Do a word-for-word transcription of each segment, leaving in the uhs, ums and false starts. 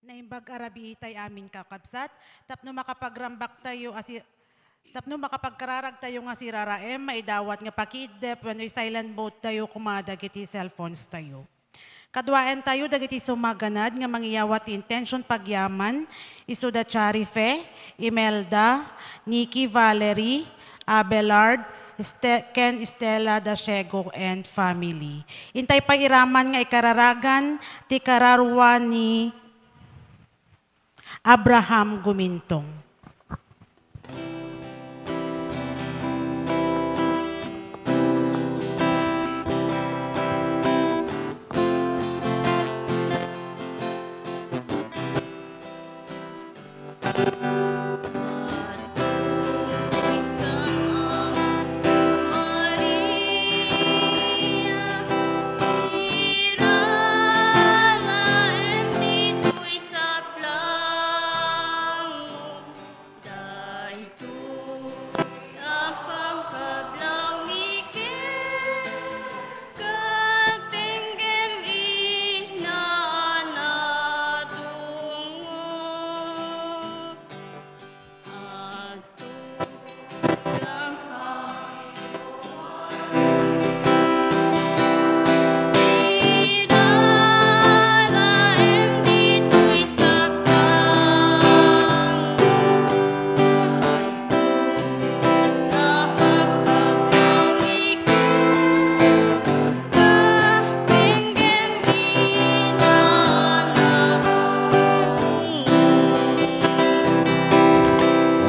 Naimbag a rabii tay amin, kakabsat, tapno makapagrambak tayo a si-, tapno makapagkararag tayo nga siraraem, maidawat nga pakiddep wenno i-silent mode tayo koma dagiti cellphones tayo. Kaduaen tayo dagiti sumaganad nga mangyawat ti intention pagyaman, isu da Charife, Imelda, Nikki, Valerie, Abelard, Ste-, ken Stella Dashego and family. Intay pay iraman nga ikararagan ti kararua ni Abraham Gumintong.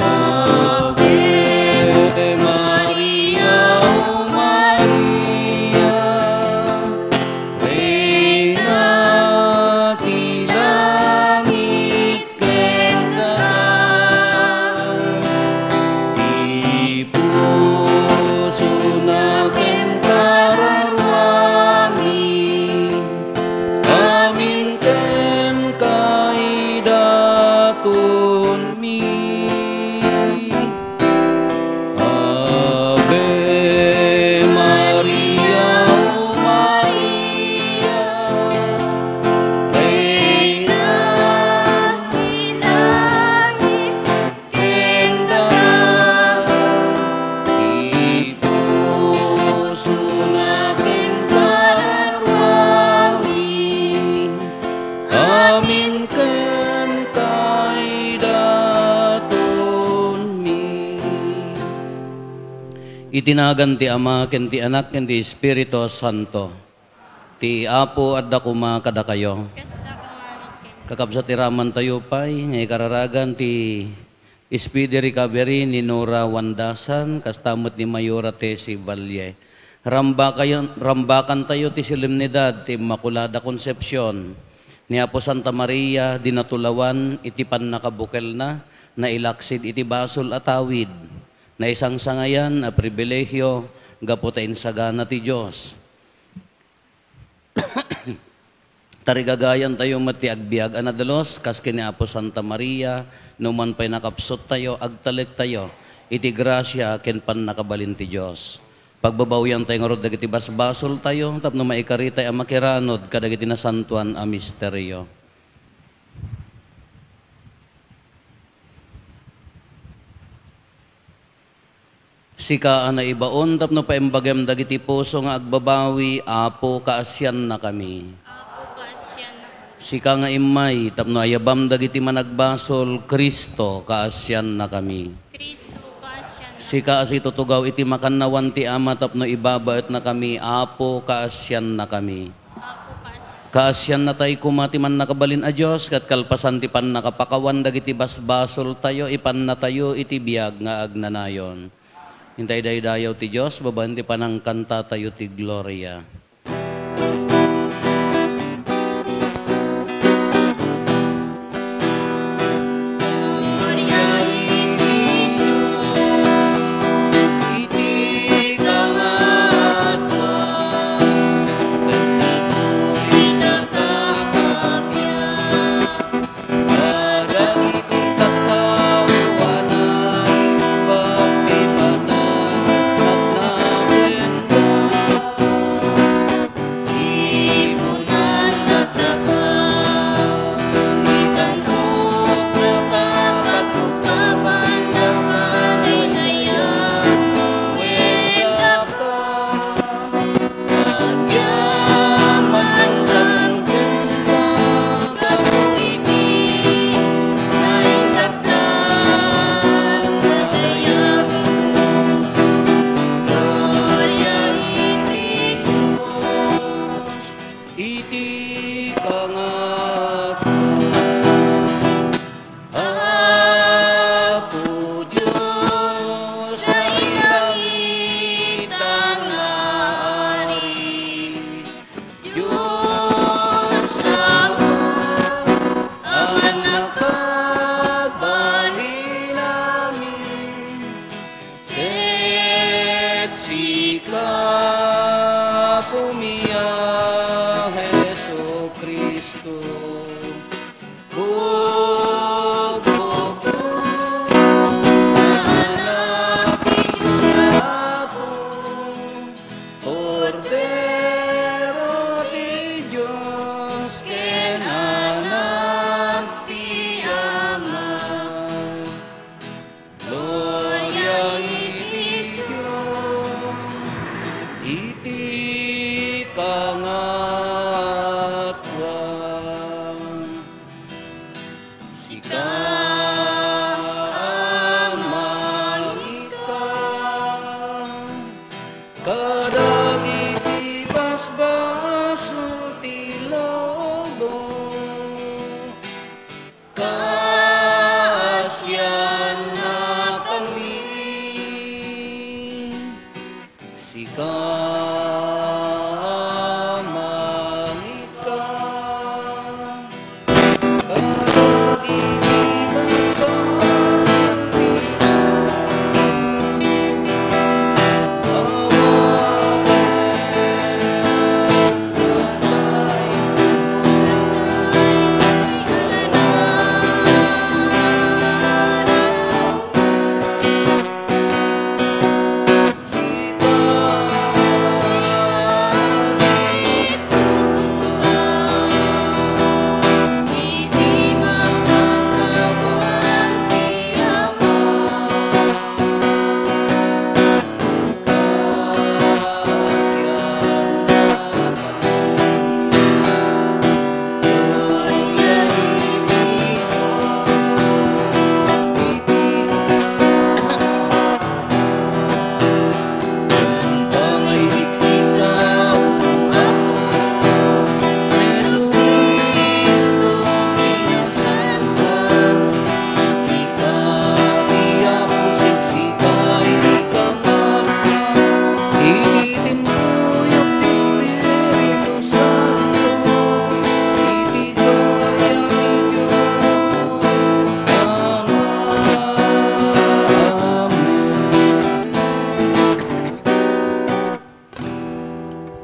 Ave Maria, O Maria, Reina ti langit ken daga, ti pusona ken kararuami, amin ken kaidatonmi. Ave Maria, O Maria, Reina ti langit ken daga, ti pusona ken kararuami, amin ken kaidatonmi. Iti nagan ti Ama, ken ti Anak, ken ti Espiritu Santo. Ti Apo adda koma kadakayo. Kasta koma met kenka. Kakabsat, iramantayo pay nga ikararagan ti speedy recovery ni Nora Wandasan, kasta met ni Mayora Tessie Valle. Rambakayon-, rambakantayo ti solemnidad ti Immaculada Concepcion ni Apo Santa Maria, dinatulawan iti pannakabukelna, nailaksid iti basol a tawid, naisangsangayan a pribilehiyo gapu ta insagana ti Dios. Tarigagayantayo met ti agbiag a nadalus, kas ken ni Apo Santa Maria, no man pay nakapsuttayo, agtalektayo iti grasia ken pannakabalin ti Dios. Pagbabawiantayo ngarud dagiti basbasoltayo tapno maikaritay a makiranud kadagiti nasantoan a misterio. Sika a naibaon tapno paimbagem dagiti puso nga agbabawi, Apo, kaasiannakami. Apo, kaasiannakami. Sika nga immay tapno ayabam dagiti managbasol, Cristo, kaasiannakami. Cristo, kaasiannakami. Sika a situtugaw iti makannawan ti Ama tapno ibabaetnakami, Apo, kaasiannakami. Kaasiannatay koma ti Mannakabalin a Dios, ket kalpasan ti pannakapakawan dagiti basbasoltayo, ipannatayo iti biag nga agnanayon. Intay daydayaw ti Dios babaen ti panangkantatayo ti Gloria.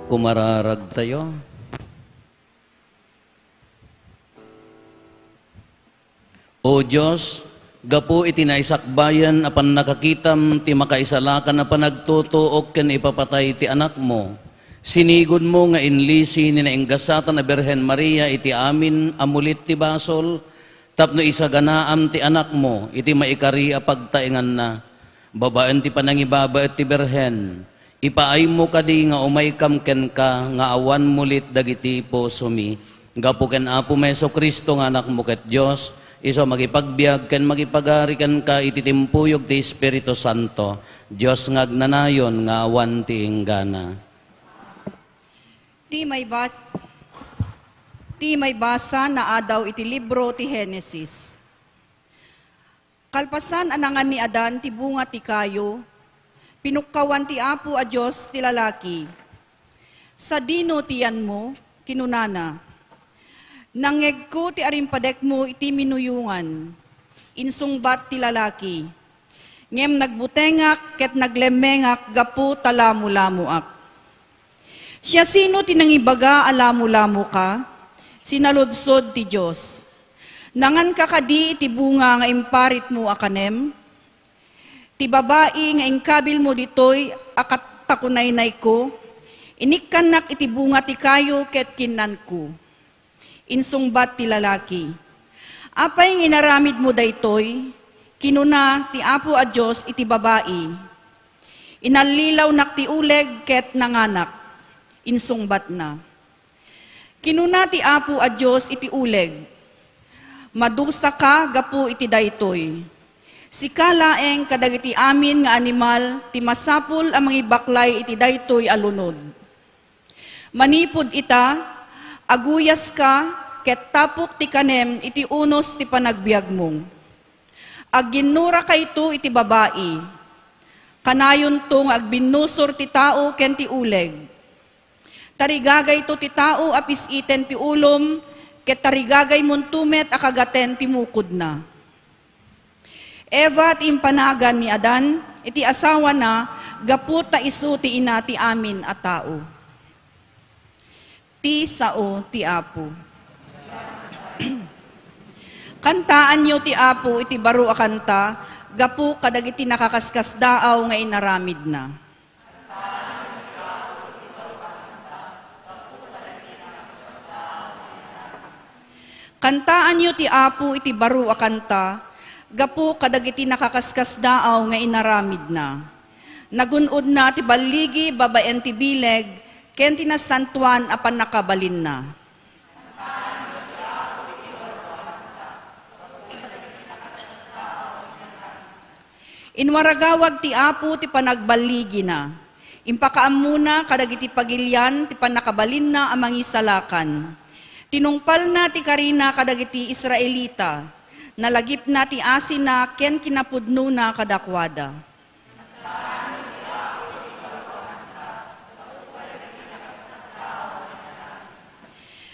Kumararagtayo. O Dios, gapu iti naisakbayan a pannakakitam ti makaisalakan a panagtutuok ken ipapatay ti Anakmo, sinigudmo nga inlisi ni nainggasatan a Birhen Maria iti amin a mulit ti basol, tapno isaganaam ti Anakmo iti maikari a pagtaenganna. Babaen ti panangibabaet ti Birhen, ipaaymo kadi nga umaykam kenka nga awan mulit dagiti pusomi. Gapu ken Apomi Jesu-Cristo nga Anakmo ket Dios, isu a makipagbiag ken makipagari kenka iti timpuyog ti Espiritu Santo, Dios nga agnanayon nga awan ti inggana. Ti maibas-, ti maibasa naadaw iti libro ti Genesis. Kalpasan a nangan ni Adan ti bunga ti kayo, pinukkawan ti Apo a Dios ti lalaki. "Sadino ti yanmo?" kinunana. "Nangngegko ti arimpadekmo iti minuyongan," insungbat ti lalaki. "Ngem nagbutengak ket naglemmengak gapu ta lamulamoak." "Siasino ti nangibaga a lamulamoka?" sinaludsod ti Dios. "Nanganka kadi iti bunga nga imparitmo a kanem? Ti babai nga inkabilmo ditoy a kat-, takunaynayko, inikkannak iti bunga ti kayo ket kinnanko." Insungbat ti lalaki, "Apay nga inaramidmo daytoy?" Kinuna ti Apo a Dios iti babai, "Inallilawnak ti uleg ket nanganak." Insungbatna. Kinuna ti Apo a Dios iti uleg, "Madusaka gapu iti daytoy. Sika laeng kadagiti amin nga animal ti masapul a mangibaklay iti daytoy a lunod. Manipud ita, aguyaska ket tapok ti kanem iti unos ti panagbiagmo. Agginnurakayto iti babai. Kanayonto nga agbinnusor ti tao ken ti uleg. Tarigagayto ti tao a pis-iten ti ulom, ket tarigagaymonto met a kagaten ti mukodna." Eva ti impanagan ni Adan iti asawana gapu ta isu ti ina ti amin a tao. Ti sao ti Apo. Kantaanyo ti Apo iti baro a kanta gapu kadagiti nakaskasdaaw nga inaramidna. Kantaanyo ti Apo iti baro a kanta gapu kadagiti nakaskasdaaw nga inaramidna. Nagun-odna ti balligi babaen ti bileg ken ti nasantoan a pannakabalinna. Inwaragawag ti Apo ti panagballigina. Impakaammona kadagiti pagilian ti pannakabalinna a mangisalakan. Tinungpalna ti karina kadagiti Israelita. Nalagipna ti asina ken kinapudnona kadakuada.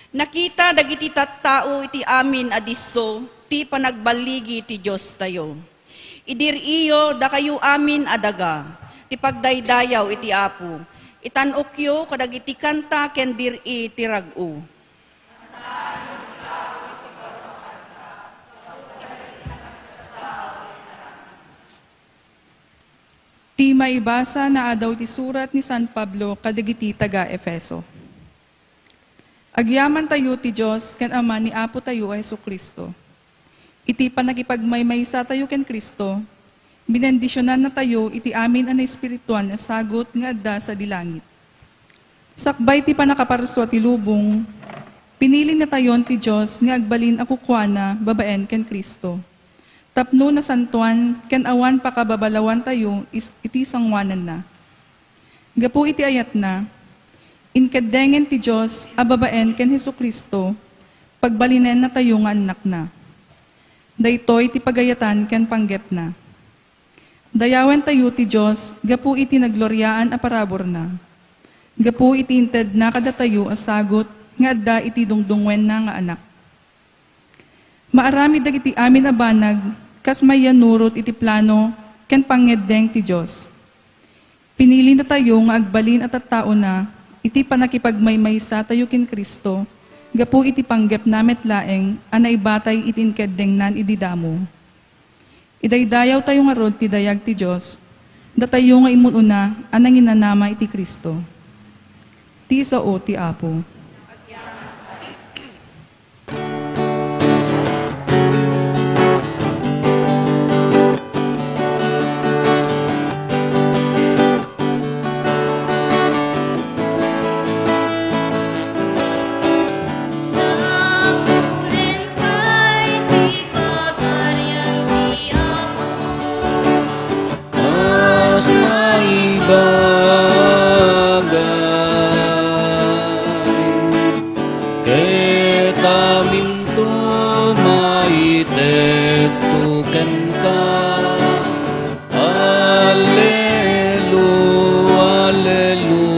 Nakita dagiti tattao iti amin a disso ti panagballigi ti Diostayo. Idir-iyo dakayo amin a daga ti pagdaydayaw iti Apo. Itan-okyo kadagiti kanta ken dir-i ti rag-o. Ti maibasa naadaw ti surat ni San Pablo kadagiti taga-Efeso. Agyamantayo ti Dios ken Ama ni Apotayo a Jesu-Cristo. Iti pannakipagmaymaysatayo ken Cristo, binendisionannatayo iti amin a naespirituan a sagut nga adda sadi langit. Sakbay ti pannakaparsua ti lubong, pinilinatayon ti Dios nga agbalin a kukuana babaen ken Cristo, tapno nasantoan ken awan pakababalawantayo is-, iti sangoananna. Gapu iti ayatna, inkeddengen ti Dios a babaen ken Jesu-Cristo, pagbalinennatayo nga annakna. Daytoy ti pagayatan ken panggepna. Dayawentayo ti Dios gapu iti nagloriaan a paraburna, gapu iti intedna kadatayo a sagut nga adda iti dungdungngoenna nga Anak. Maaramid dagiti amin a banag kas mayannurot iti plano ken pangngeddeng ti Dios. Pinilinatayo nga agbalin a tattaona Iti pannakipagmaymaysa tayo ken Cristo, gapu iti panggepna met laeng a naibatay iti inkeddengnan idi damo. Idaydayawtayo ngarud ti dayag ti Dios, datayo nga immun-una a nanginanama iti Cristo. Ti sao ti Apo. Sapulentayo ti Pagarian ti Apo. Kas maibagay, ket aminto maited to kenka. Allelu-, alleluia.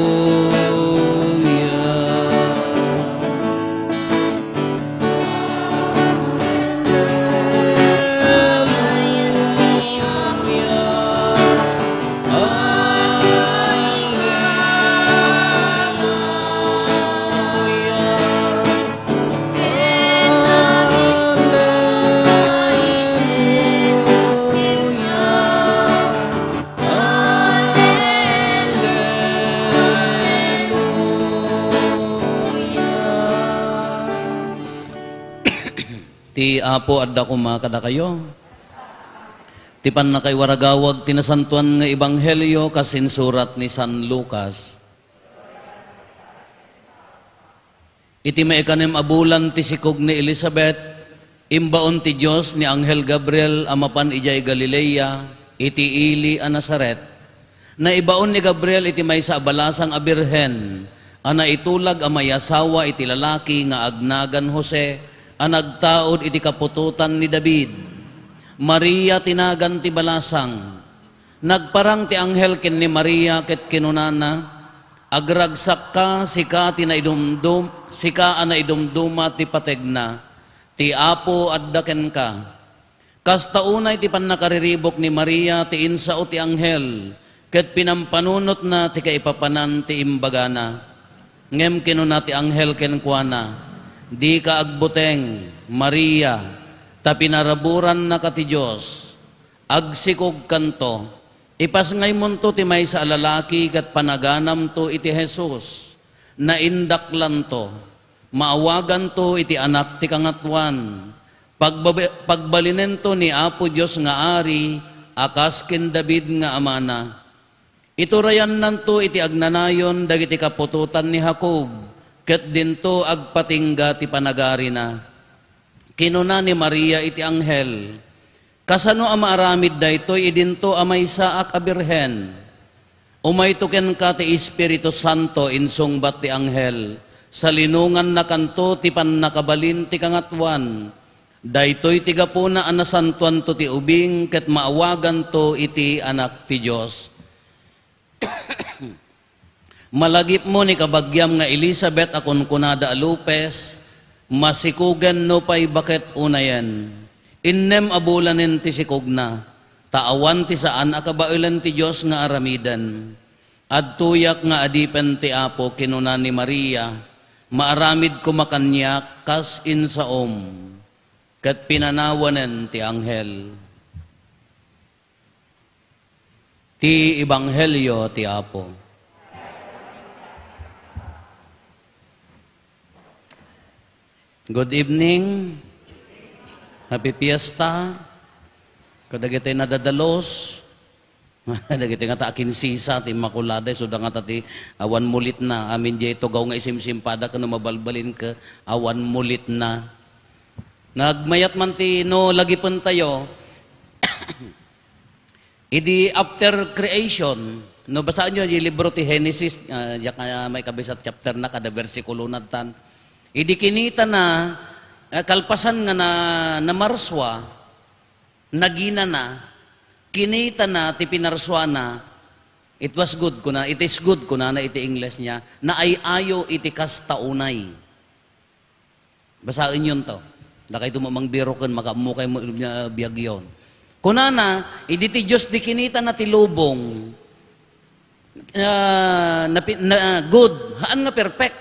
Ti Apo adda koma kadakayo. Ti pannakaiwaragawag ti Nasantoan nga Ebanghelio kas insurat ni San Lucas. Iti maikanem a bulan ti sikog ni Elisabet, imbaon ti Dios ni anghel Gabriel a mapan idiay Galilea, iti ili a Nazaret. Naibaon ni Gabriel iti maysa a balasang a birhen a naitulag a maiasawa iti lalaki nga agnagan Jose a nagtaud iti kaputotan ni David. Maria ti nagan ti balasang. Nagparang ti anghel ken ni Maria ket kinunana, "Agragsakka, sika ti naidumdum-, sika a naidumduma ti pategna. Ti Apo adda kenka." Kasta unay ti pannakariribuk ni Maria ti insao ti anghel ket pinampanunotna ti kaipapanan ti imbagana. Ngem kinuna ti anghel kenkuana, "Dika agbuteng, Maria, ta pinaraburannaka ti Dios. Agsikogkanto, ipasngaymonto ti maysa a lalaki ket panaganamto iti Jesus. Naindaklanto, maawaganto iti Anak ti Kangatoan. Pagbabe-, pagbalinento ni Apo Dios nga Ari a kas ken David nga amana. Iturayannanto iti agnanayon dagiti kaputotan ni Jacob, ket dinto agpatingga ti panagarina." Kinuna ni Maria iti anghel, "Kasano a maaramid daytoy idinto a maysaak a birhen? Umayto kenka ti Espiritu Santo," insungbat ti anghel. "Salinongannakanto ti pannakabalin ti Kangatoan. Daytoy ti gapuna a nasantoanto ti ubing ket maawaganto iti Anak ti Dios. Malagipmo ni kabagiam nga Elisabet a kunkunada a lupes, masikogen nupay baket unayen. Innem a bulanen ti sikogna, ta awan ti saan a kabaelen ti Dios nga aramiden. Adtoyak nga adipen ti Apo," kinuna ni Maria, "maaramid koma kaniak kas insaom." Ket pinanawanen ti anghel. Ti Ebanghelio ti Apo. Good evening. Happy Fiesta. Kadagiti nadadalos. Dagiti ngata a kinsisa ti Immaculada, isuda ngata ti awan mulitna. Amin diay tugaw nga isimsimpada ken no mabalbalin ket awan mulitna. Nagmayat man ti no lagipentayo, idi after creation, no basaenyo di libro ti Genesis, ah, diak nga maikabisat chapter na, kada bersikulo na tan. Idi kinitana, ah, kalpasan nga na, namarsua, naginana, kinitana ti pinarsuana, "It was good," kuna, "It is good," kunana iti Ingles niya, naay-ayo iti kasta unay. Basaenyonto. Dakayto met mangbiroken, makaammo kay mo, ah, biagyon. Kunana, idi ti Dios di kinitana ti lubong, ah, napi-, na, good, Haan nga perfect.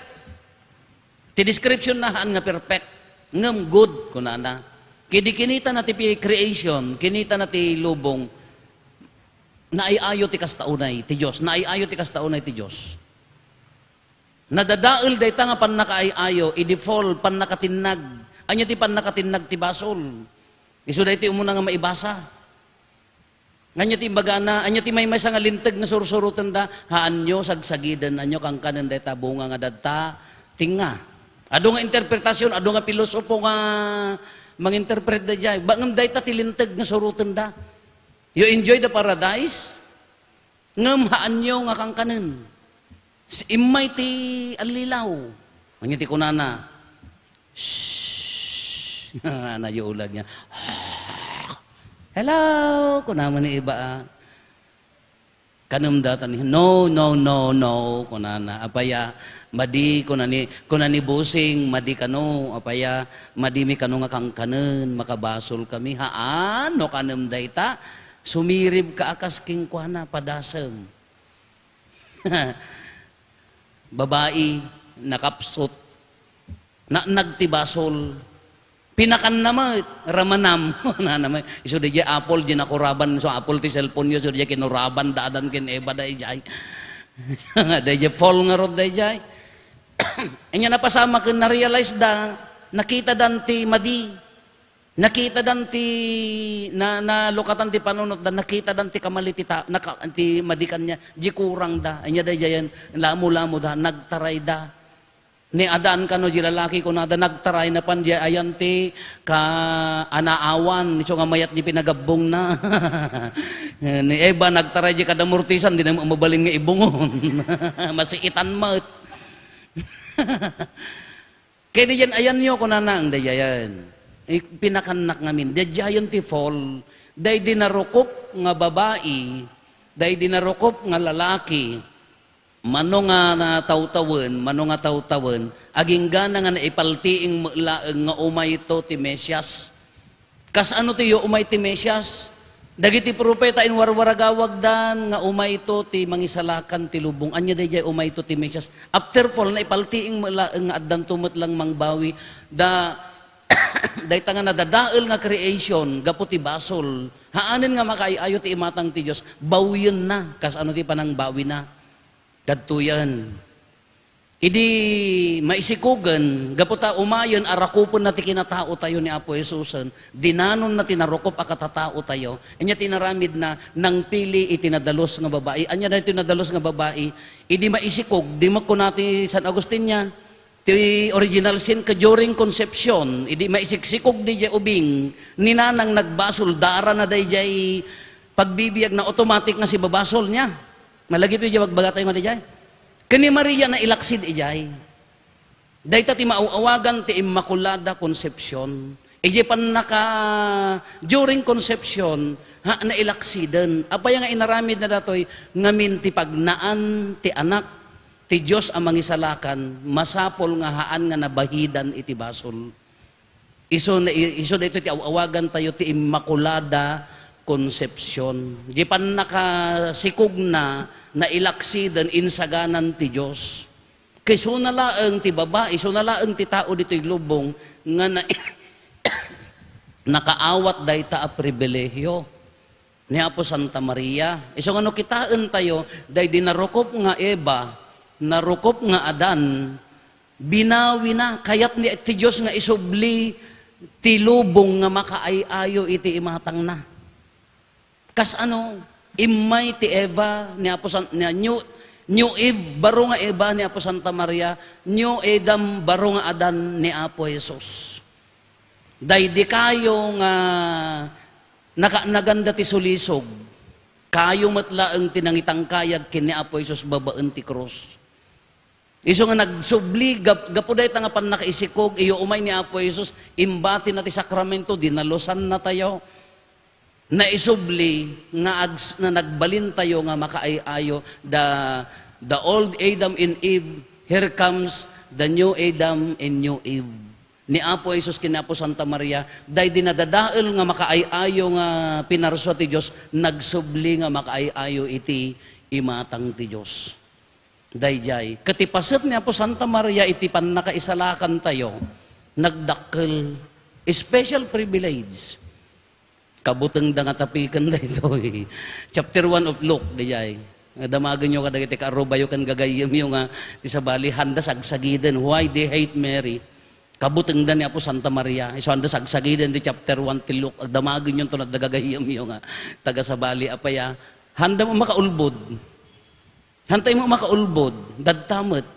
Ti description na, haan nga perfect. Ngem good, kunana. Kidi kinita na ti pi-, creation, kinita na ti lubong, naay-ayo ti kasta unay ti Dios. Naay-ayo ti kasta unay ti Dios. Nadadael dayta nga pannakaay-ayo, idi fall, pannakatinnag. Ania ti pannakatinnag ti basol? Isu daytoy umuna nga maibasa. Ania ti imbagana? Ania ti maymaysa nga linteg nga sursurotenda? Haanyo sagsagiden, anyo kankanen dayta bunga nga dadta, tinga. Adu nga interpretasyon, adu nga pilosopo nga manginterpret dayjay. Ba, ngem dayta ti linteg nga surotenda. You enjoy the paradise, ngem haanyo nga kankanen. S-, immay ti allilaw. Ania ti kunana? Shh! Nayulag niya. "Hello," kuna man ni Eva, ah. Kanem datan, "No, no, no, no," kunana. "Apaya, madi," kuna ni, kuna ni Busing, "madi kano, apaya, madi mi kano nga kankanen, makabasol kami." "Haan, no kanem dayta, sumirib ka a kas kenkuana, padasem." Babai, nakapsut. Naannag ti basol. Pinakanna met, ramanam. Nana met. Isu dayjay apple, di nakuraban. So apple ti cellphone yo, isu dayjay kinuraban, da Adan ken Eva dayjay. Dayjay fall ngarud dayjay. Ania napasamak ken na-realize da, nakita dan ti madi. Nakitadan ti, na, nalukatan ti panunotda, nakitadan ti kamali ti ta-, naka-, ti madi kaniak, di kurangda. Ania daydiayen, lamo-lamoda, nagtarayda. Ni Adan kano di lalaki, kunada, nagtaray napan di ayan ti ka-, anaawan, isu nga mayat di pinagabbongna. Ni Eva, nagtaray di kadamurtisan, di na mabalin nga ibungon. Masiitan met. Ket diay ayanyo, kunana, ang daydiayen. Eh, pinakannak ngamin. Daydiayen ti fall. Daydi narukop nga babai, daydi narukop nga lalaki, mano nga tawtawen, mano nga tawtawen, aginggana nga naipaltiing met laeng nga umayto ti Mesias. Kasano ti yo umayto ti Mesias? Dagiti profeta inwarwaragawagdan nga umayto ti mangisalakan ti lubong. Ania daydiay umayto ti Mesias? After fall, naipaltiing met laeng nga addanto met lang mangbawi. Da, dayta nga nadadael nga creation, gapu ti basol. Haanen nga makaay-ayo ti imatang ti Dios. Bawienna. Kasano ti panangbawina? Kadtoyen. Idi maisikogen, gapu ta umayen a rakupenna ti kinataotayo ni Apo Jesusen, dinanonna ti narukop a katataotayo, ania ti inaramidna, nangpili iti nadalus nga babai. Ania daytoy nadalus nga babai? Idi maisikog, di makuna ti San Agustin niya, ti original sin ket during conception, idi maisiksikog diay ubing, ni nanang nagbasol, darana daydiay pagbibiag na automatic nga sibabasol niya. Malagipyo diay bagbagatayo nga daydiay. Ken ni Maria nailaksid idiay. Dayta ti maaw-awagan ti Immaculada Concepcion. Idiay pannaka, during conception, ha, nailaksiden. Apay nga inaramidna datoy? Ngamin ti pagnaan ti Anak ti Dios a Mangisalakan, masapul nga haan nga nabahidan iti basol. Isu na, isu daytoy ti aw-awagantayo ti Immaculada Concepcion. Di pannakasikogna, nailaksiden, insaganan ti Dios. Ket isuna laeng ti babai, isuna laeng ti tao ditoy lubong nga na-, nakaawat dayta a pribilehiyo ni Apo Santa Maria. Isu nga no kitaentayo, daydi narukop nga Eva, narukop nga Adan, binawina, kayat ni ti Dios nga isubli ti lubong nga makaay-ayo iti imatangna. Kasano? Immay ti Eva ni Apo San-, ni New, New Eve, baro nga Eva ni Apo Santa Maria, New Adam, baro nga Adan ni Apo Jesus. Daydi kayo nga nakaanaganda ti sulisog, kayo met laeng ti nangitangkayag ken ni Apo Jesus babaen ti krus. Isu nga nagsubli, gap-, gapu dayta nga pannakaisikog, iyo umay ni Apo Jesus, imbatina ti sakramento, dinalosannatayo. Naisubli nga ags-, nga nagbalintayo nga makaay-ayo, the, the old Adam and Eve, here comes the new Adam and new Eve. Ni Apo Jesus ken ni Apo Santa Maria, daydi nadadael nga makaay-ayo nga pinarsua ti Dios, nagsubli nga makaay-ayo iti imatang ti Dios. Daydiay. Ket ti paset ni Apo Santa Maria iti pannakaisalakantayo, nagdakkel. Special privilege. Kabutengda nga tapiken daytoy. Chapter one of Luke, daydiay. Nga damagenyo kadagiti kaarubayo ken gagayyemyo nga ti sabali, handa sagsagiden. Why they hate Mary? Kabutengda ni Apo Santa Maria. Isu handa sagsagiden ti chapter one ti Luke. Agdamagenyo to nadda gagayyemyo nga taga sabali. Apay a, handa mo makaulbod. Hantay mo makaulbod, dadta met.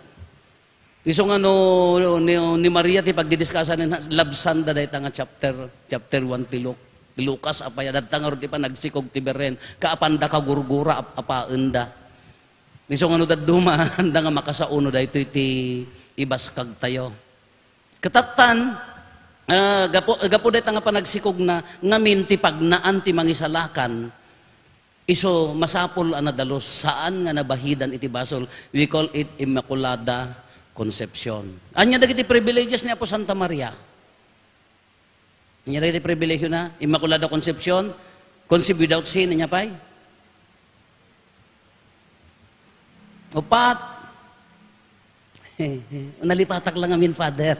Isu nga no, ni, ni Maria ti pagdidiskasan, labsanda dayta nga chapter, chapter one ti Luke. Ti Lucas, apay a, dadta ngarud ti panagsikog ti Birhen, kaapanda kagurgura, ap-, apaenda. Isu nga no dadduma, handa nga makasauno daytoy ti ibaskagtayo. Katattan, ah, gapu, gapu dayta nga panagsikogna, ngamin ti pagnaan ti mangisalakan, isu masapul a nadalus, saan nga nabahidan iti basol. We call it Immaculada Concepcion. Ania dagiti privileges ni Apo Santa Maria? Ania dagiti pribilehiona? Immaculada Concepcion, conceive without sin, ania pay? Upat. Nalipatak lang amin, Father.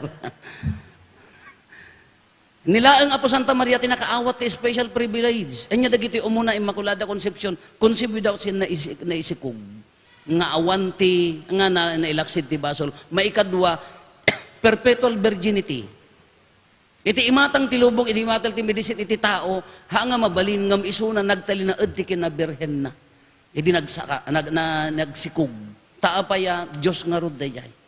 Ni laeng Apo Santa Maria ti nakaawat ti special privilege. Ania dagiti umuna, Immaculada Concepcion, conceive without sin, naisi-, naisikog. Nga awan ti, nga na, nailaksid ti basol. Maikadua, perpetual virginity. Iti imatang ti lubong, iti imatang ti medicine iti tao, ha nga mabalin ngem isuna nagtalinaed ti kinabirhenna. Idi nagsaka, nag-, na, nagsikog. Ta apay a, Dios ngarud daydiay.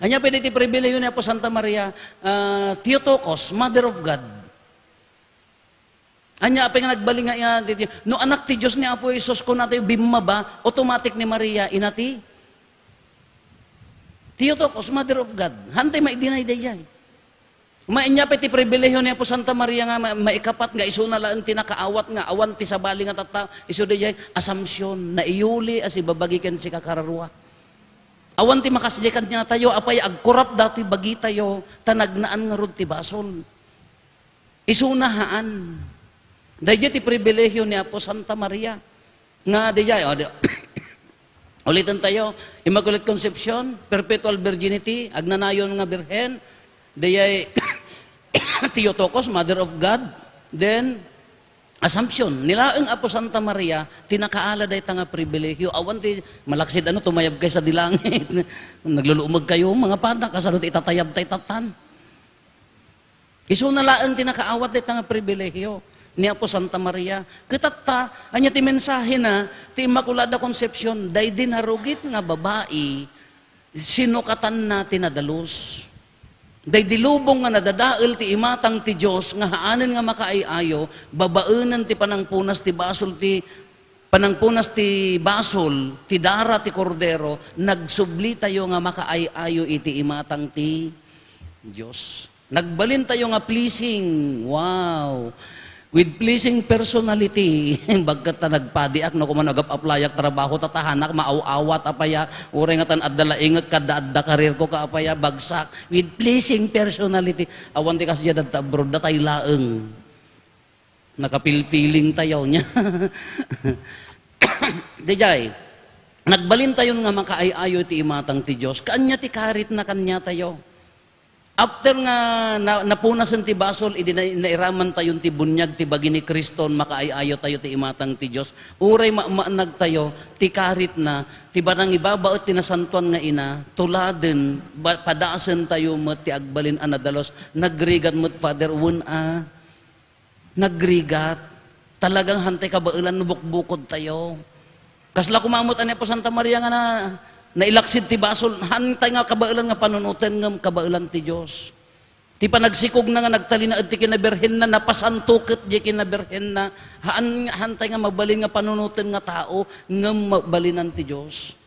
Ania pay daytoy pribilehiyo ni Apo Santa Maria, ah, Theotokos, Mother of God. Ania pay nga nagbalin nga ina ti, no anak ti Dios ni Apo Jesus, kunatayo, bimmaba, automatic ni Maria, ina ti Theotokos, Mother of God. Hantay maidinay daydiay. Ania pay ti pribilehiyo ni Apo Santa Maria nga ma-, maikapat nga isuna laeng ti nakaawat nga awan ti sabali nga tattao, isu daydiay, Assumption, naiyuli a sibabagi ken sikakararua. Awan ti makasdiay kaniatayo, apay agkurap datoy bagitayo, ta nagnaan ngarud ti basol. Isuna haan. Daydiay ti pribilehiyo ni Apo Santa Maria. Nga daydiay, o, di-, uliten tayo, Immaculate Concepcion, Perpetual Virginity, agnanayon nga birhen, daydiay Theotokos, Mother of God, then Assumption. Ni laeng Apo Santa Maria, ti nakaala dayta nga pribilehiyo. Awan ti malaksid ano, tumayab kay sa dilangit. Nagluluumeg kayo, mga pada, kasano ti itatayab tay tatan. Isuna laeng ti nakaawat dayta nga pribilehiyo ni Apo Santa Maria. Ket tatta, ania ti mensahena ti Immaculada Concepcion? Daydi narugit nga babai, sinukatanna ti nadalus. Daydi lubong nga nadadael ti imatang ti Dios nga haanen nga makaay-ayo, babaenen ti panangpunas ti basol ti, panangpunas ti basol ti dara ti Kordero, nagsublitayo nga makaay-ayo iti imatang ti Dios. Nagbalintayo nga pleasing. Wow! With pleasing personality. Bagkat ta nagpadiak, no, kuman agap-aplayak trabaho, tatahanak, maaw-awat, apaya, uray nga tan adda laingek, kadda adda karirko, ka apaya, bagsak. With pleasing personality. Awan ti kasdiay dadta abroad, datay laeng. Nakapilpiling tayo niya. Daydiay, nagbalintayon nga makaay-ayo ti imatang ti Dios. Kaanya ti karitna kaniatayo. After nga na, napunasen ti basol, idi na, nairaman tayon ti buniag ti bagi ni Kristo, makaay-ayo tayo ti imatang ti Dios. Uray ma-, maanag tayo, ti karitna, ti panangibabaet ti nasantuan nga ina, tuladen, ba-, padasen tayo met ti agbalin a nadalus, nagrigat met, Father, wen a. Nagrigat. Talagang hantay kabaelan no bukbukod tayo. Kasla koma met ni Apo Santa Maria nga na, nailaksid ti basol, hantay nga kabaelan nga panunoten ngem kabaelan ti Dios. Ti panagsikogna nga nagtalinaed ti kinabirhenna, napasanto ket diay kinabirhenna, haan, hantay nga mabalin nga panunoten nga tao, ngem mabalinan ti Dios.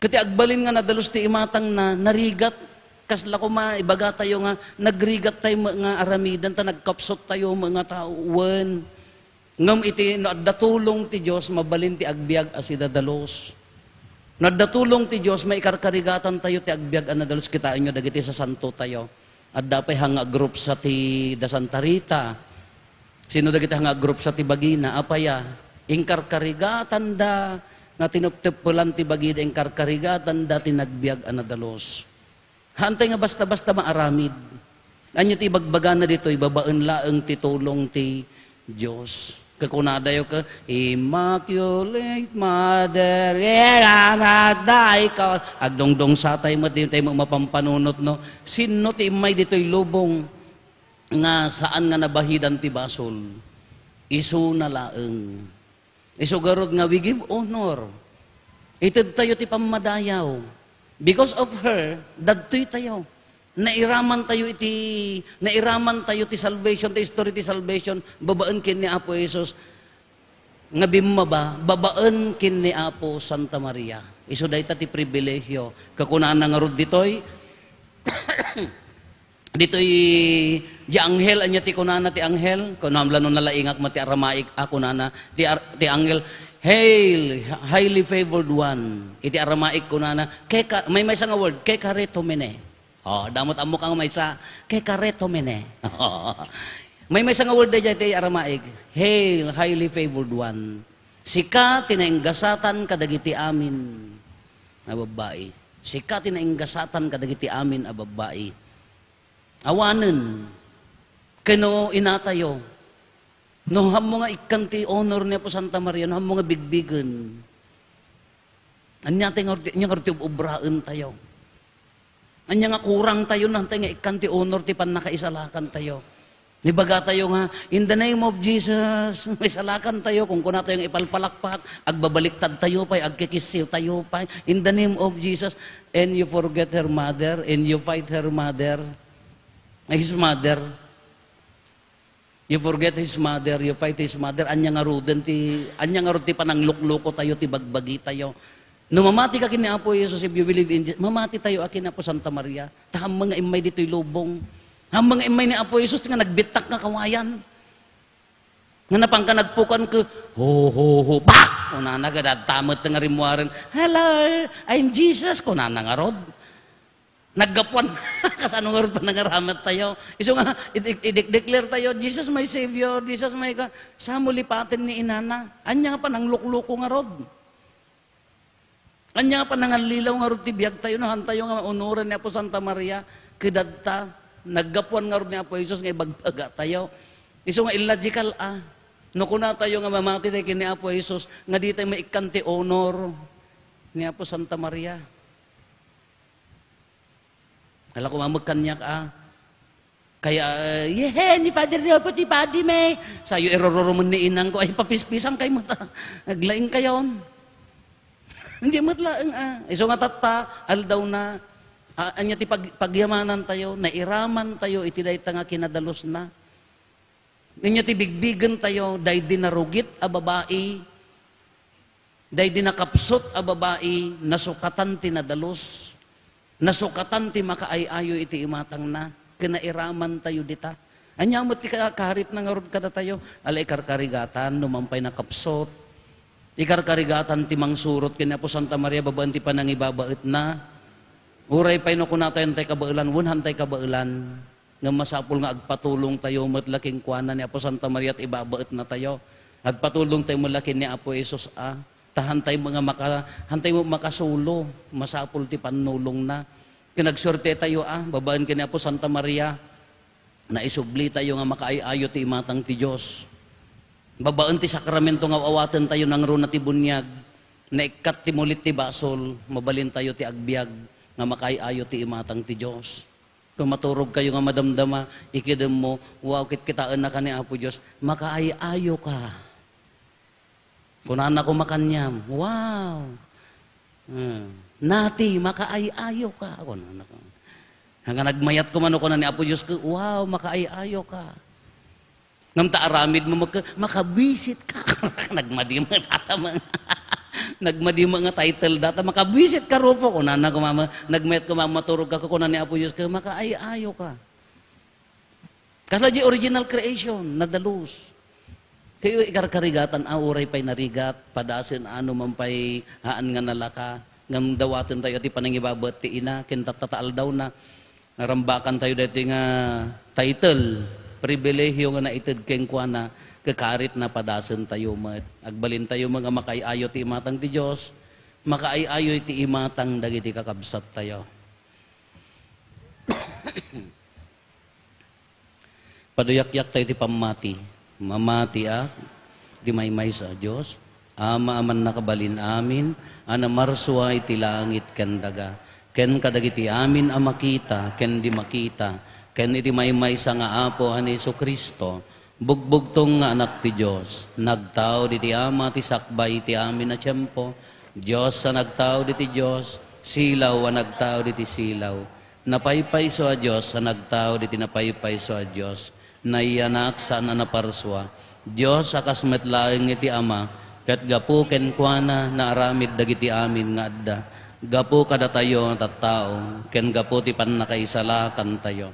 Ket ti agbalin nga nadalus ti imatangna, narigat. Kasla koma, ibaga tayo nga, nagrigat tayo met nga aramiden, ta nagkapsut tayo met nga tao. Wen. Ngem iti, no adda tulong ti Dios, mabalin ti agbiag a sidadalus. No adda tulong ti Dios, maikarkarigatan tayo ti agbiag a nadalus. Kitaenyo dagiti sasanto tayo. Adda pay hanga group sa ti da Santa Rita. Sino dagiti hanga group sa ti bagina? Apaya, inkarkarigatanda nga tinepteppelan ti bagida, inkarkarigatan dati nagbiag a nadalus. Haantay nga basta-basta maaramid. Ania ti ibagbagana ditoy? Babaen laeng ti tulong ti Dios. Kakunadayo ka, "Immaculate Mother, iramat daykon." Agdungdungsatay met, di tayo mapampanunot, no? Sinno ti immay ditoy lubong nga saan nga nabahidan ti basol? Isuna laeng. Isu garud nga we give honor. Ited tayo ti pammadayaw. Because of her, dadtoy tayo. Nairaman tayo iti, nairaman tayo ti salvation, ti history ti salvation, babaen ken ni Apo Jesus nga bimmaba, babaen ken ni Apo Santa Maria. Isu dayta ti pribilehiyo. Kakunana ngarud ditoy, ditoy, di anghel, ania ti kunana ti anghel? Kunam la no nalaingak met ti Aramaic, a, kunana, ti ar-, ti anghel, "Hail, highly favored one." Iti Aramaic kunana, "Keka," may maysa nga word, "Kekaretomene." Oh, damot ammo ka nga maysa, "Kekaretomene." May maysa nga word daydiay ti Aramaic, "Hail, highly favored one. Sika ti nainggasatan kadagiti amin a babbai. Sika ti nainggasatan kadagiti amin a babbai." Awanen, ken no inatayo, no hammo nga ikkan ti honor ni Apo Santa Maria, no hammo nga bigbigen, ania ti ngar-, ania ngarud ti ub-, obraen tayo? Ania nga kurang tayo, no haantay nga ikkan ti honor ti pannakaisalakan tayo? Ibaga tayo nga, "In the name of Jesus," maisalakan tayo. Kung kuna tayo nga ipalpalakpak, agbabaliktad tayo pay, agkikissiw tayo pay. "In the name of Jesus," and you forget her mother, and you fight her mother, his mother. You forget his mother, you fight his mother. Ania ngaruden ti, ania ngarud ti pananglukloko tayo, ti bagbagi tayo? No mamati ka ken ni Apo Jesus, if you believe in Jesus, mamati tayo a ken ni Apo Santa Maria. Ta hammo nga immay ditoy lubong. Hammo nga immay ni Apo Jesus nga nagbittak nga kawayan. Nga napan ka nagpukan ket, "Ho, ho, ho, pak!" Kunana, "Gadad tamet nga rimmuaren." "Hello, I'm Jesus," kunana ngarud. Naggapuan. Kasano ngarud panangaramat tayo? Isu nga, i-, i-, i-declare tayo, "Jesus my Savior, Jesus my God." Sa mulipaten ni inana. Ania nga pananglukloko ngarud? Ania nga panangallilaw ngarud ti biag tayo, no, haantayo nga maonoran ni Apo Santa Maria, ket dadta, naggapuan ngarud ni Apo Jesus nga ibagbaga tayo. Isu nga illogical, a. No kuna tayo nga mamati tayo ken ni Apo Jesus, nga di tayo maikkan ti honor ni Apo Santa Maria. Ala, kumameg kaniak, a. Kaya, "Yehe, ni Father Rodolfo ti padi mi." Sayo irururumen ni inang ko, ay, papispisang kay mata. Naglaing kayon. Hindi met laeng, a. Isu nga tatta, aldaw na. A, ania ti pag-, pagyamanan tayo, nairaman tayo, iti dayta nga kinadalus na. Ania ti bigbigen tayo, daydi narugit a babai, daydi nakapsut a babai, nasukatan ti nadalus, nasukatan ti makaay-ayo iti imatangna, ken nairaman tayo dita. Ania met ti ka-, karitna ngarud kadatayo? Ala, ikarkarigatan, no man pay nakapsut. Ikarkarigatan ti mangsurot ken ni Apo Santa Maria babaen ti panangibabaetna. Uray pay no kunatayo, "Haantay kabaelan," wen haantay kabaelan. Ngem masapul nga agpatulong tayo met la kenkuana ni Apo Santa Maria ti ibabaetna tayo. Agpatulong tayo met la ken ni Apo Jesus, a. Ta haantay nga maka-, haantay nga makasolo, masapul ti pannulongna. Ken agsuerte tayo, a, babaen ken ni Apo Santa Maria, naisubli tayo nga makaay-ayo ti imatang ti Dios. Babaen ti sakramento nga aw-awaten tayo, nangruna ti buniag, naikkat ti mulit ti basol, mabalin tayo ti agbiag nga makaay-ayo ti imatang ti Dios. Kung maturog kayo nga madamdama, ikedem mo, "Wow, kitkitaennaka ni Apo Dios, makaay-ayo ka." Kunana ko makaniam, "Wow. Hmm. Nati, makaay-ayo ka." Kunana ko. Hanggang nagmayat ko man, kuna ni Apo Dios ko, "Wow, makaay-ayo ka." Ngem ta aramid mo, maka-, makabuisit ka. Nagmadi met data, ma-, nagmadi met nga title data, "Makabuisit ka, Rufo." Kunana ko, mama, nagmayat ko, mama, maturog ka, kuna ni Apo Dios ka, "Makaay-ayo ka." Kasla di original creation, nadalus. Kayo ikarkarigatan, a, uray pay narigat, padasen, ano man pay, haan nga nalaka, ngem dawaten tayo ti panangibabaet ti ina, ken tatta ta aldawna. Narambakan tayo daytoy nga title, pribilehiyo nga naited kenkuana, Kakarit, napadasentayo met. Agbalintayo met nga makaay-ayo ti imatang ti Dios, makaay-ayo ti imatang dagiti kakabsattayo. Paduyakyaktayo ti pammati. Mamatiak iti maymaysa a Dios, Ama a mannakabalin amin, a namarsua iti langit ken daga, ken kadagiti amin a makita ken di makita, ken iti maymaysa nga Apo a ni Jesu-Cristo, bugbugtong nga Anak ti Dios, nagtaud iti Ama ti sakbay iti amin a tiempo, Dios a nagtaud iti Dios, silaw a nagtaud iti silaw, napaypayso a Dios a nagtaud iti napaypayso a Dios, nayanak saan a naparsua, Dios a kas met laeng iti Ama, ket gapu kenkuana naaramid dagiti amin nga adda, gapu kadatayo a tattao, ken gapu ti pannakaisalakantayo.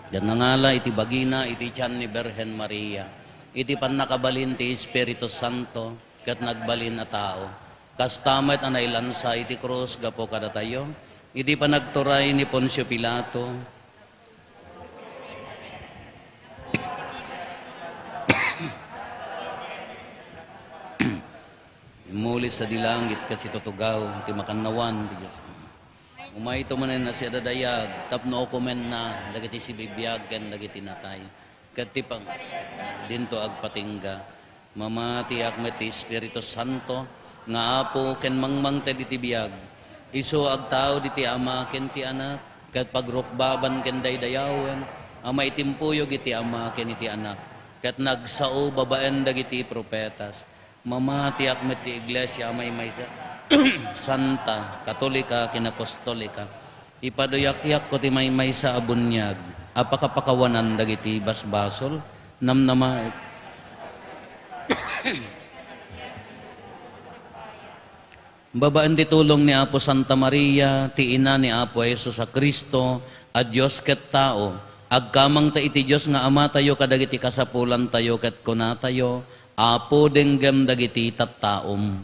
Ket nangala iti bagina iti tian ni Birhen Maria, iti pannakabalin ti Espiritu Santo, ket nagbalin a tao. Kasta met a nailansa iti krus gapu kadatayo, iti panagturay ni Poncio Pilato. Immuli sadi langit ket situtugaw ti makannawan ti Dios. Umayto manen a siadadayag tapno ukomenna dagiti sibibiag ken dagiti natay, ket ti pang-, dinto agpatingga. Mamatiak met ti Espiritu Santo nga Apo ken mangmangted iti biag. Isu agtaud iti Ama ken ti Anak, ket pagrukbaban ken daydayawen a maitimpuyog iti Ama ken iti Anak, ket nagsao babaen dagiti profetas. Mamatiak met ti iglesia a maymaysa, santa, katolika, ken apostolika. Ipaduyakyakko ti maymaysa a buniag a pakapakawanan dagiti basbasol, namnama-, babaen ti tulong ni Apo Santa Maria, ti ina ni Apo Jesus a Cristo, a Dios ket tao, agkamangta iti Dios nga Amatayo kadagiti kasapulantayo ket kunatayo, Apo, denggem dagiti tattaom.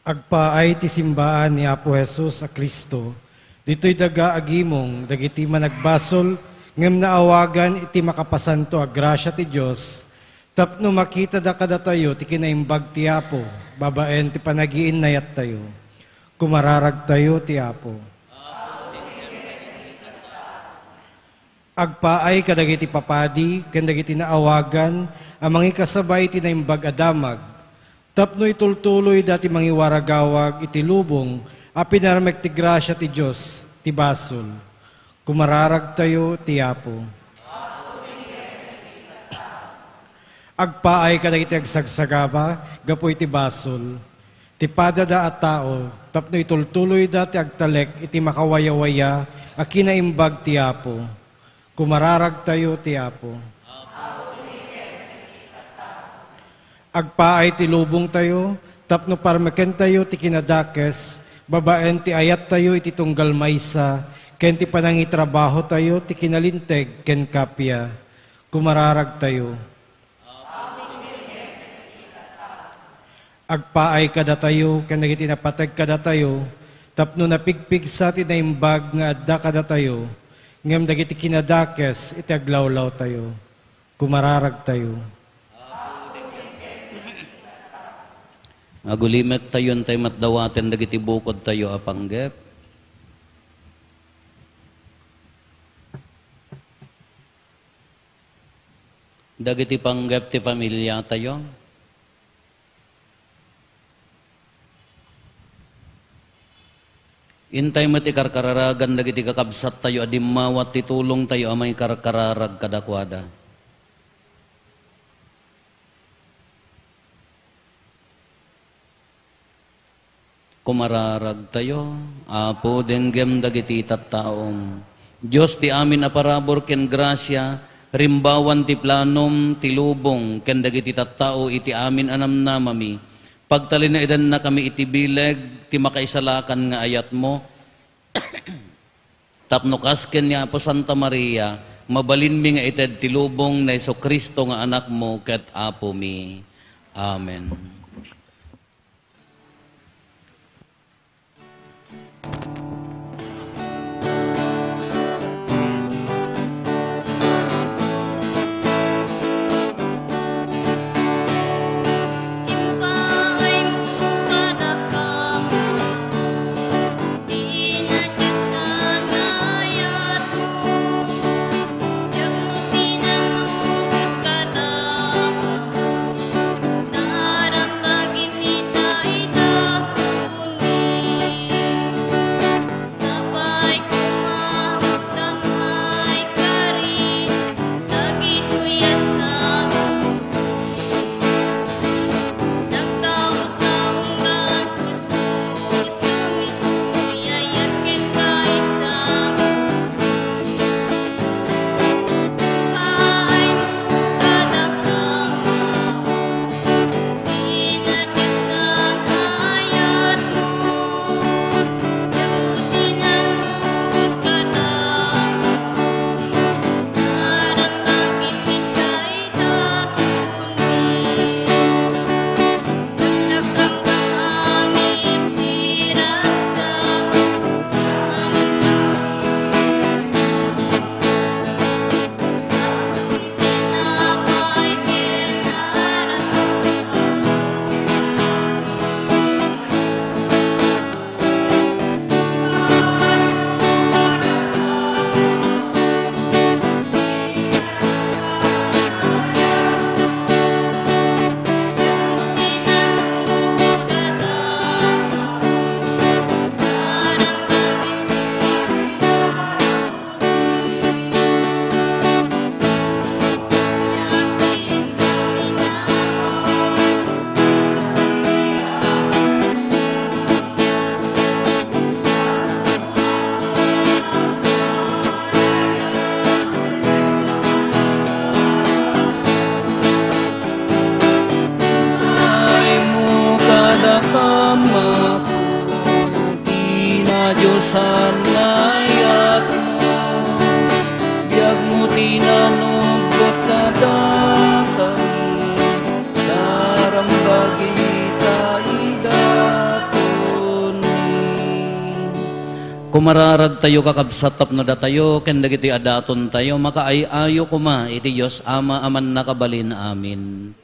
Agpaay ti simbaan ni Apo Jesus a Cristo, ditoy daga agimong dagiti managbasol ngem naawagan iti makapasanto a grasia ti Dios, tapno makitada kadatayo ti kinaimbag ti Apo babaen ti panagiinnayattayo. Kumararagtayo ti Apo. Agpaay kadagiti papadi ken dagiti naawagan a mangikasaba iti Naimbag a Damag, tapno itultuloyda ti mangiwaragawag iti lubong a pinarmek ti grasia ti Dios ti basol. Kumararagtayo ti Apo. Agpaay kadagiti agsagsagaba gapu iti basol, ti padada a tao, tapno itultuloyda ti agtalek iti makawayawaya a kinaimbag ti Apo. Kumararagtayo ti Apo. Agpaay ti lubongtayo tapno parmekentayo ti kinadakes babaen ti ayattayo iti tunggal maysa ken ti panangitrabahotayo ti kinalinteg ken kappia. Kumararagtayo. Agpaay kadatayo ken dagiti napateg kadatayo tapno napigpigsa ti naimbag nga adda kadatayo, ngem dagiti kinadakes iti aglawlawtayo. Kumararagtayo. Agulimettayo intay met dawaten dagiti bukodtayo a panggep. Dagiti panggep ti familiatayo. Intay met ikarkararagan dagiti kakabsattayo a dimmawat ti tulongtayo a maikarkararag kadakuada. Kumararagtayo, Apo, denggem dagiti tattaom. Dios ti amin a parabur ken grasia, rimbawan ti planom ti lubong ken dagiti tattao iti amin a namnamami. Pagtalinaedannakami iti bileg ti makaisalakan nga ayatmo, tapno kas ken ni Apo Santa Maria, mabalinmi nga ited ti lubong ni Jesu-Cristo nga Anakmo ket Apomi. Amen. kadakami, tarambagi ta idatonmi. Kumararagtayo, kakabsat, tapno datayo ken dagiti a datontayo makaay-ayo koma iti Dios Ama a Mannakabalin. Amen.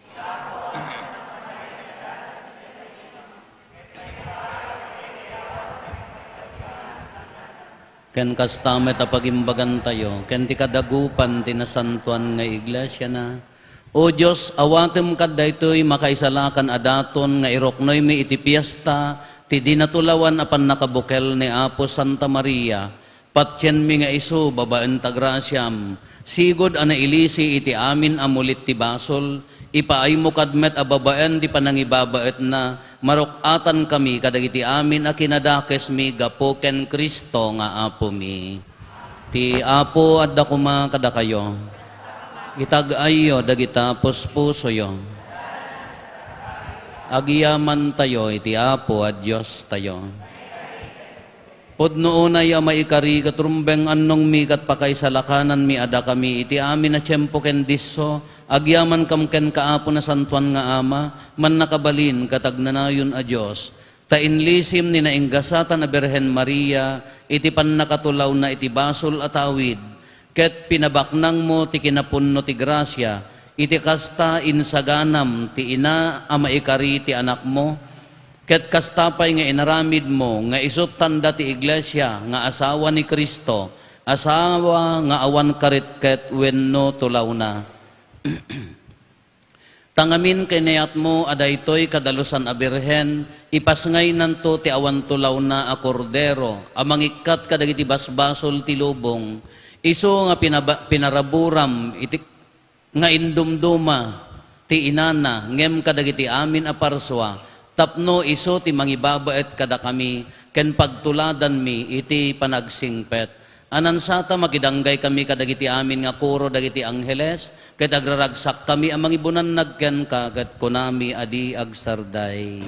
Ken kasta met a pagimbagantayo ken ti kadagupan ti nasantoan nga iglesiana. O Dios, awatem kad daytoy makaisalakan a daton nga iruknoymi iti fiesta ti dinatulawan a pannakabukel ni Apo Santa Maria. Patienmi nga isu, babaen ta grasiam, sigud a nailisi iti amin a mulit ti basol, ipaaymo kad met a babaen ti panangibabaetna, maruk-atankami kadagiti amin a kinadakesmi gapu ken Cristo nga Apomi. Ti Apo adda koma kadakayo. Itag-ayyo dagita puspusoyo. Agyamantayo iti Apo a Diostayo. Pudno unay a maikari ket rumbeng annongmi ket pakaisalakananmi a dakami iti amin a tiempo ken disso, agyamankam kenka, Apo, Nasantoan nga Ama, Mannakabalin ket Agnanayon a Dios, ta inlisim ni nainggasatan a Birhen Maria iti pannakatulawna iti basol a tawid, ket pinabaknangmo ti kinapunno ti grasia, iti kasta insaganam ti ina a maikari ti Anakmo, ket kasta pay nga inaramidmo nga isut tanda ti iglesia nga asawa ni Cristo, asawa nga awan karitket wenno tulawna. Ta ngamin kinayatmo a daytoy kadalusan a Birhen, ipasngaynanto ti awan tulawna a Kordero a mangikkat kadagiti basbasol ti lubong, isu nga pinaba-, pinaraburam iti nga indumduma ti inana ngem kadagiti amin a parsua, tapno isu ti mangibabaet kadakami ken pagtuladanmi iti panagsingpet. Anansata, makidanggaykami kadagiti amin nga koro dagiti angheles, ket agraragsakkami a mangibunannag kenka, ket kunami a di agsarday.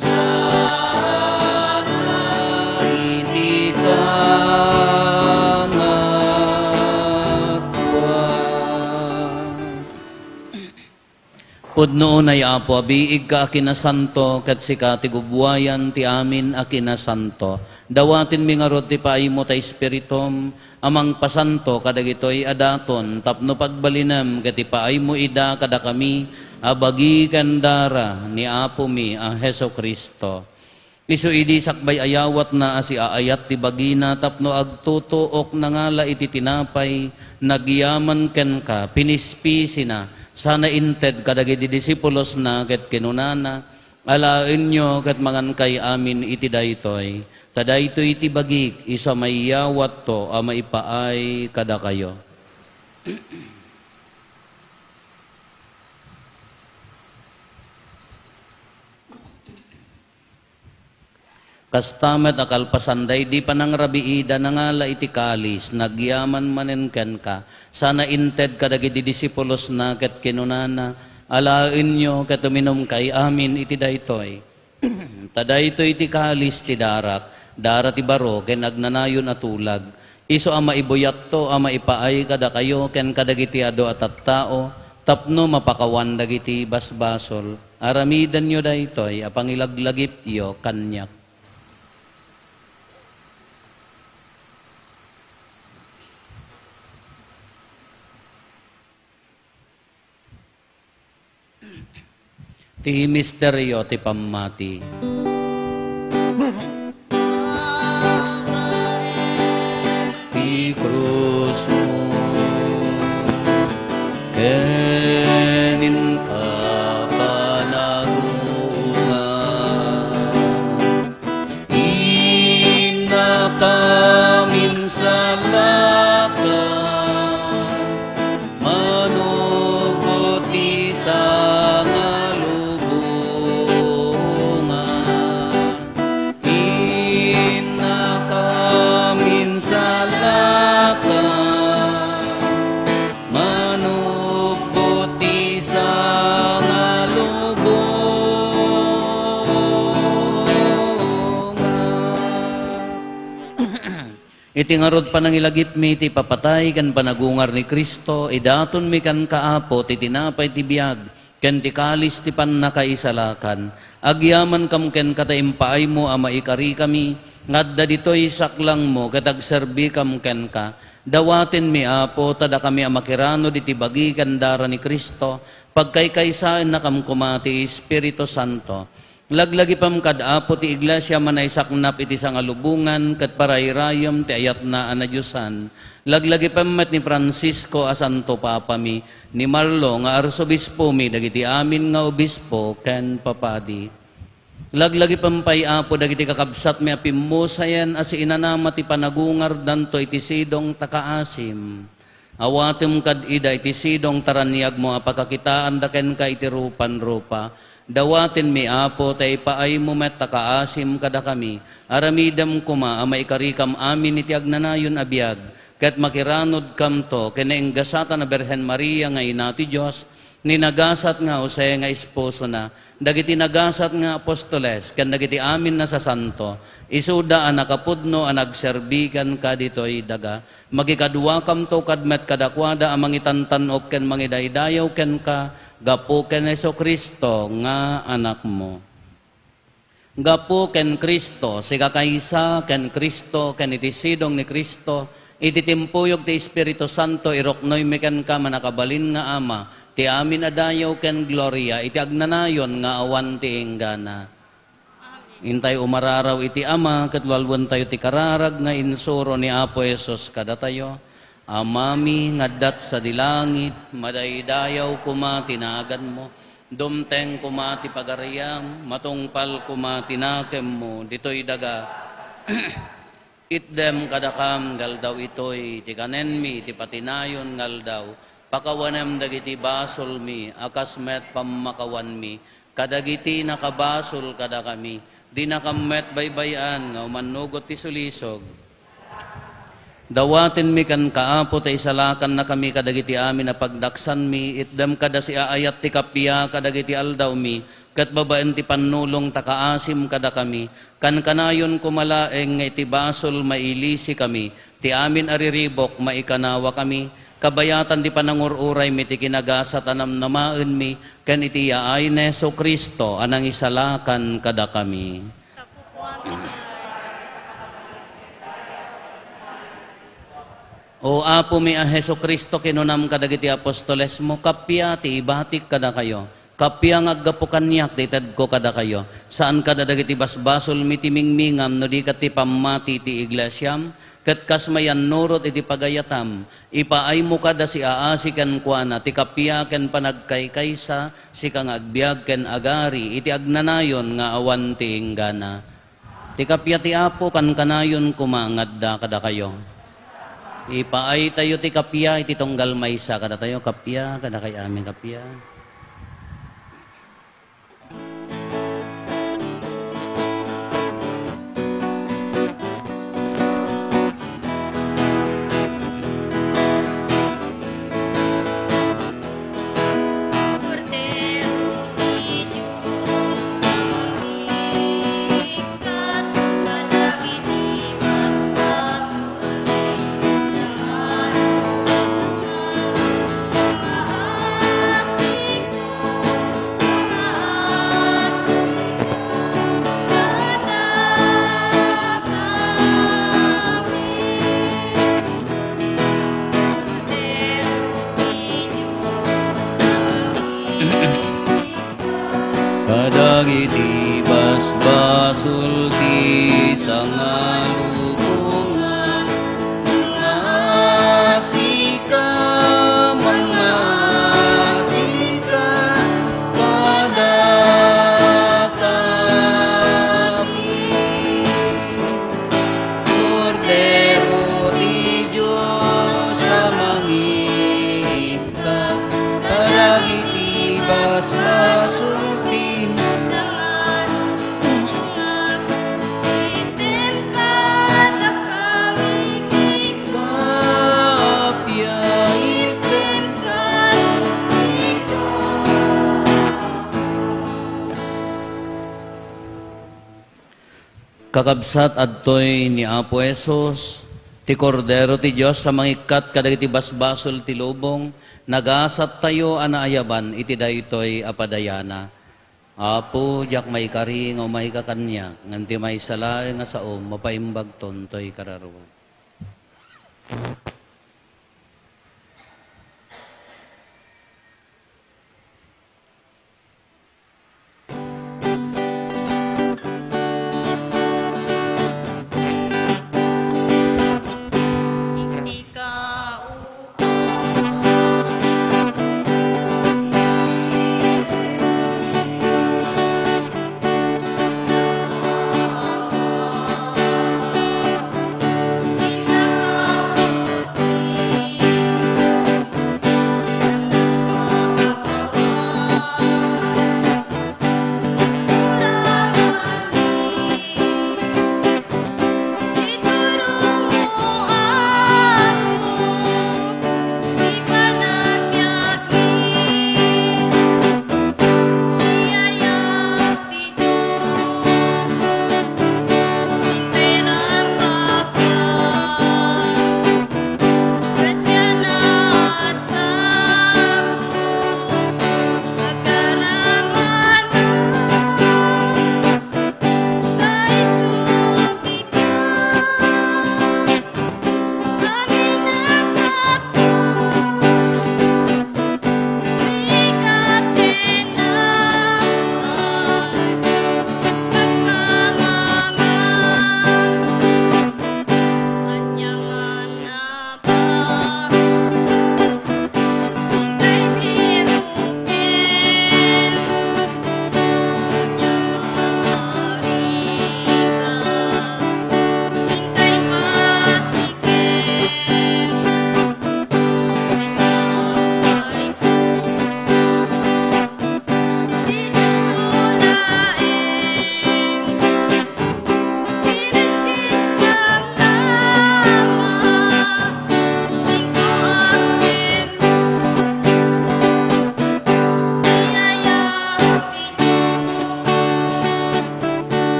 Sana iti kangakwa. Pudno unay, Apo, a biigka a kinasanto, ket sika ti gubbuayan ti amin a kinasanto. Dawatenmi ngarud ti paaymo ta Espiritum, a mangpasanto kadagitoy a daton tapno pagbalinem ket ipaaymo ida kadakami a bagi ken dara ni Apomi a Jesu-Cristo. Isu idi sakbay a yawatna a siaayat ti bagina tapno agtutuok nangala iti tinapay, nagyaman kenka, pinispisina, sana inted kadagiti disipulosna ket kinunana, Alaenyo ket mangankay amin iti daytoy, ta daytoy ti bagik, isu a maiyawatto a maipaay kadakayo. Kasta met a kalpasan daydi panangrabiida, nangala iti kalis, nagyaman manen kenka, sana inted kadagiti disipulosna ket kinunana, Alaenyo ket uminumkay amin iti daytoy. Ta daytoy ti kalis ti darak, dara ti baro ken agnanayon a tulag. Isu a maibuyatto a maipaay kadakayo ken kadagiti adu a tattao tapno mapakawan dagiti basbasol. Aramidenyo daytoy a pangilaglagipyo kaniak. Ti misterio ti pammati. Ti krusmo ken inka panagungar. Innakam, insalakam, manupot ti sangalubongan. Innakam, insalakam, manupot ti sangalubongan. Iti ngarud panangilagipmi ti ipapatay ken panagungar ni Cristo, idatonmi kenka, Apo, ti tinapay ti biag ken ti kalis ti pannakaisalakan. Agyamankam kenka ta impaaymo a maikarikami nga adda ditoy saklangmo ket agserbikam kenka. Dawatenmi, Apo, ta dakami a makiranud iti bagi ken dara ni Cristo, pagkaykaysaennakam koma ti Espiritu Santo. Laglagipem kad Apo ti Iglesia a naisaknap iti sangalubongan ket parairayem ti ayatna a nadiosan. Laglagipem met ni Francisco a Santo Papami, ni Marlo nga Arsobispomi, dagiti amin nga obispo ken papadi. Laglagipem pay, Apo, dagiti kakabsatmi a pimmusayen a siinanama ti panagungardanto iti sidong ta kaasim. Awatem kad ida iti sidong ta raniagmo a pakakitaanda kenka iti rupan-rupa. Dawatenmi, Apo, ta ipaaymo met ta kaasim kadakami. Aramidem koma a maikarikam amin iti agnanayon a biag, ket makiranudkamto ken nainggasatan a Birhen Maria nga Ina ti Dios, ni nagasat nga Jose nga esposona, dagiti nagasat nga apostoles, ken dagiti amin a sasanto, isuda a nakapudno a nagserbi kenka ditoy daga. Makikaduakamto kad met kadakuada a mangitantan-ok ken mangidaydayaw kenka, gapu ken Jesu-Cristo nga Anakmo. Gapu ken Cristo, sikakaysa ken Cristo, ken iti sidong ni Cristo, iti timpuyog ti Espiritu Santo, iruknoymi kenka, mannakabalin nga Ama, ti amin a dayaw ken gloria iti agnanayon nga awan ti inggana. Intay umararaw iti Ama, ket walwentayo ti kararag nga insuro ni Apo Jesus kadatayo. Amami nga adda sadi langit, madaydayaw koma ti naganmo. Dumteng koma ti pagariam, matungpal koma ti nakemmo ditoy daga. Itdem kadakam nga aldaw itoy ti kanenmi ti patinayon nga aldaw. Pakawanem dagiti basolmi a kas met pammakawanmi kadagiti nakabasol kadakami. Dinakam met baybay-an nga umannugot ti sulisog. Dawatenmi kenka, Apo, ta isalakannakami kadagiti amin a pagdaksanmi. Itdem kada siaayat ti kappia kadagiti aldawmi, ket babaen ti pannulong ta kaasim kadakami. Kankanayon koma laeng nga iti basol mailisikami, ti amin a riribuk maikanawakami, kabayatan ti panangur-uraymi ti kinagasat a namnamaenmi, ken iti yaay ni Jesu-Cristo a nangisalakan kadakami. O Apomi a Jesu-Cristo, kinunam kadagiti apostolesmo, kappia ti ibatik kadakayo. Kappia nga aggapu kaniak ti itedko kadakayo. Saan kada dagiti basbasolmi ti mingmingam no di ket ti pammati ti iglesiam, ket kas mayannurot iti pagayatam, ipaaymo kada siaasi kenkuana ti kappia ken panagkaykaysa, sika nga agbiag ken agari iti agnanayon nga awan ti inggana. Ti kappia ti Apo, kankanayon koma nga adda kadakayo. Ipaaytayo ti kappia iti tunggal maysa kadatayo. Kappia kadakay amin, kappia. Mangalubongan, mangasika, mangasika kadakami. Kordero ti Dios a mangikkat kadagiti basbasol ti Kakabsat, adtoy ni Apo Jesus, ti Kordero ti Dios a mangikkat kadagiti basbasol ti lubong, nagasattayo a naayaban iti daytoy a padayana. Apo, diak maikari nga umayka kaniak, ngem ti maysa laeng nga saom, mapaimbagton toy kararuam.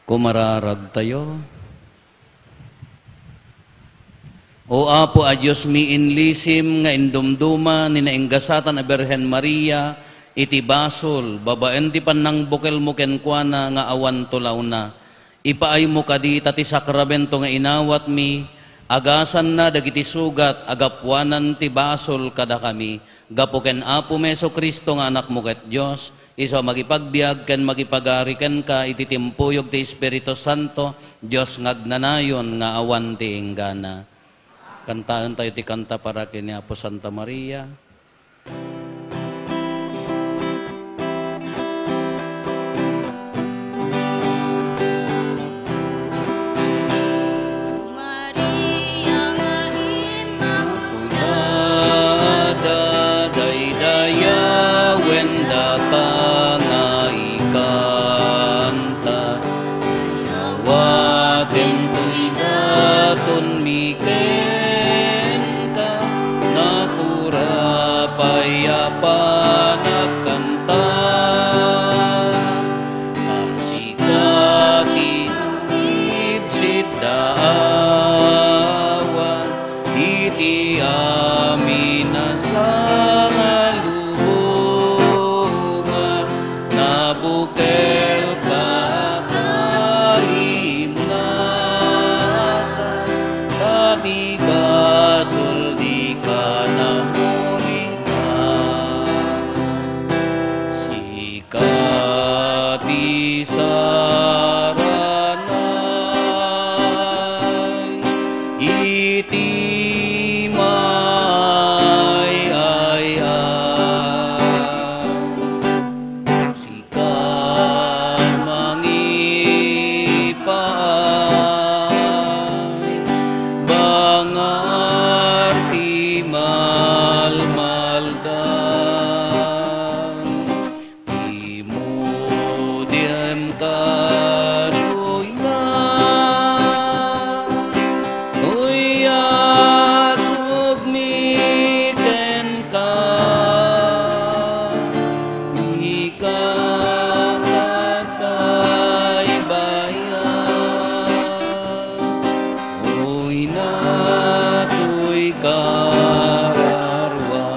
Kumararagtayo. O Apo a Diosmi, inlisim nga indumduma ni nainggasatan a Birhen Maria iti basol babaen ti pannangbukelmo kenkuana nga awan tulawna. Ipaaymo kadi ta ti sakramento nga inawatmi, agasanna dagiti sugat a gapuanan ti basol kadakami. Gapu ken Apomi Jesu-Cristo nga Anakmo ket Dios, isu a mangipagbiag ken mangipagari kenka iti timpuyog ti Espiritu Santo, Dios nga agnanayon nga awan ti inggana. Kantaentayo ti kanta para ken ni Apo Santa Maria. Maria nga Immaculada, daydayawen daka nga ikanta. Awatem toy datonmi kenka, nakurapay a panagkanta. Sika ti sipsipdaawan iti amin a sangalubongan, nabukel ka kaimnasan, ta ti basol dika namurita. Sika ti saranay iti maay-ay-ay. Sika mangipaay, bangar ti malmalda. Imudiem kaduy na, uyasugmi kenka, ti kakataybayan, uy, natoy kararua.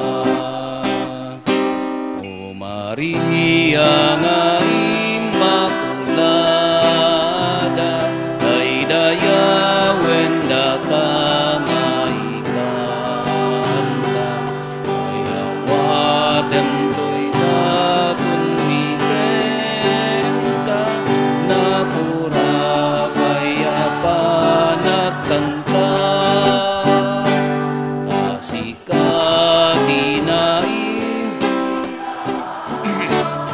O Maria nga Immaculada, daydayawen daka nga ikanta. Ay awaten toy datonmi kenka, nakurapay a panagkanta. Ta sika ti nai-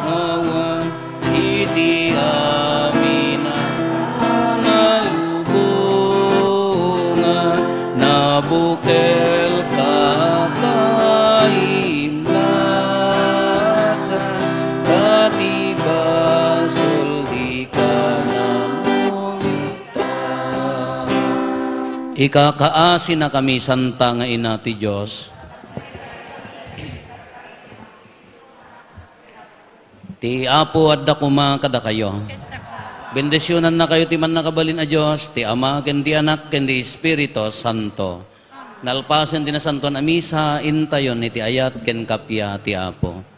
Awan iti amin a pangalubongan, nabukel ka kaimnasan, ta ti basol dika namurita. Ikakaasinakami, Santa nga Ina ti Dios. Ti Apo adda koma kadakayo. Bendisionannakayo ti Mannakabalin a Dios, ti Ama, ken ti Anak, ken ti Espiritu Santo. Nalpasen ti Nasantoan a Misa, intayon iti ayat ken kappia ti Apo.